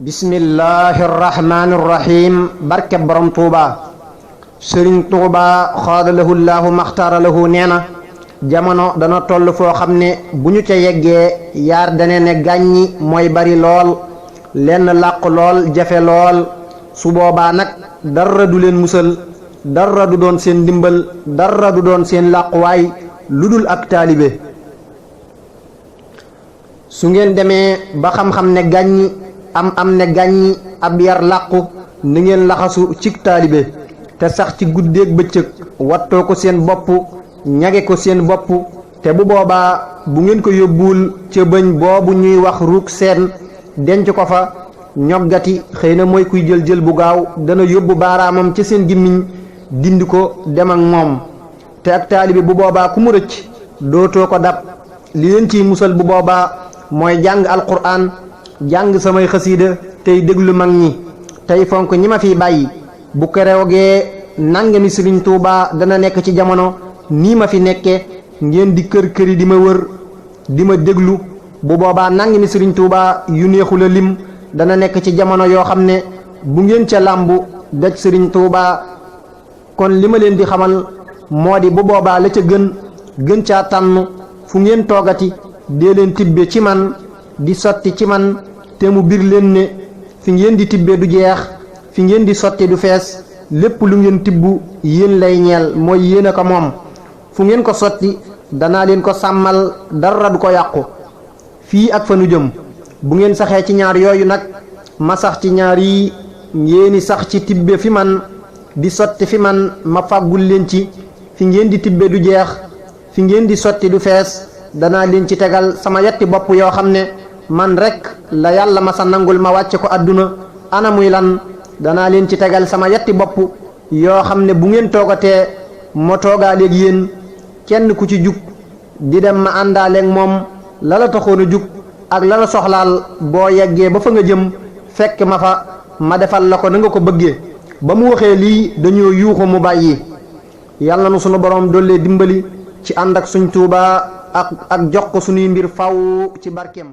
bismillahi irrahmani irrahim barke borom tuuba sëriñ tuuba xaadalahu llaahu maxtaaralahu nee na jamono dana toll foo xam ne bu ñu ca yeggee yaar dane ne gàññi mooy bari lool lenn làqu lool jafe lool su boobaa nag dara du leen musal dara du doon seen ndimbal dara du doon seen làquwaay lu dul ak taalibe su ngeen demee ba xam-xam ne gàññi am ne gàññi ab yar làqu ni ngeen laxasu cig taalibe te sax ci guddeeg bëccëg wattoo ko seen bopp ñage ko seen bopp te bu boobaa bu ngeen ko yóbbuwul ca bëñ boobu ñuy wax ruug seen denc ko fa ñoggati xëy na mooy kuy jël bu gaaw dana yóbbu baaraamam ca seen gimmiñ dindi ko dem ak moom te ak taalibe bu boobaa ku mu rëcc dootoo ko dab li leen ciy musal bu boobaa mooy jàng alquran jàng samay xasiida tey déglu mag ñi tey fonk ñi ma fiy bàyyi bu keroogee nangami Sëriñ Tuuba dana nekk ci jamono nii ma fi nekke ngeen di kër-këri di ma wër di ma déglu bu boobaa nangami Sëriñ Tuuba yu neexu la lim dana nekk ci jamono yoo xam ne bu ngeen ca làmbu daj Sëriñ Tuuba kon li ma leen di xamal moo di bu boobaa la ca gën caa tànn fu ngeen toogati dee leen tibbe ci man di sotti ci man te mu bir leen ne fi ngeen di tibbe du jeex fi ngeen di sotti du fees lépp lu ngeen tibbu yéen lay ñeel mooy yéen a ko moom fu ngeen ko sotti danaa leen ko sàmmal dara du ko yàqu fii ak fa nu jëm bu ngeen saxee ci ñaar yooyu nag ma sax ci ñaar yi ngéeni sax ci tibbe fi man di sotti fi man ma fàggul leen ci fi ngeen di tibbe du jeex fi ngeen di sotti du fees danaa leen ci tegal sama yetti bopp yoo xam ne man rekk la yàlla ma sa nangul ma wàcce ko àdduna ana muy lan danaa leen ci tegal sama yetti bopp yoo xam ne bu ngeen toogatee ma toogaaleeg yéen kenn ku ci jug di dem ma àndaaleeg moom la la taxoon a jug ak la la soxlaal boo yeggee ba fa nga jëm fekk ma fa ma defal la ko na nga ko bëggee ba mu waxee lii dañoo yuuxu mu bàyyi yàlla na sunu borom dollee dimbali ci ànd ak suñ Tuuba ak jox ko suñuy mbir faw ci barkeem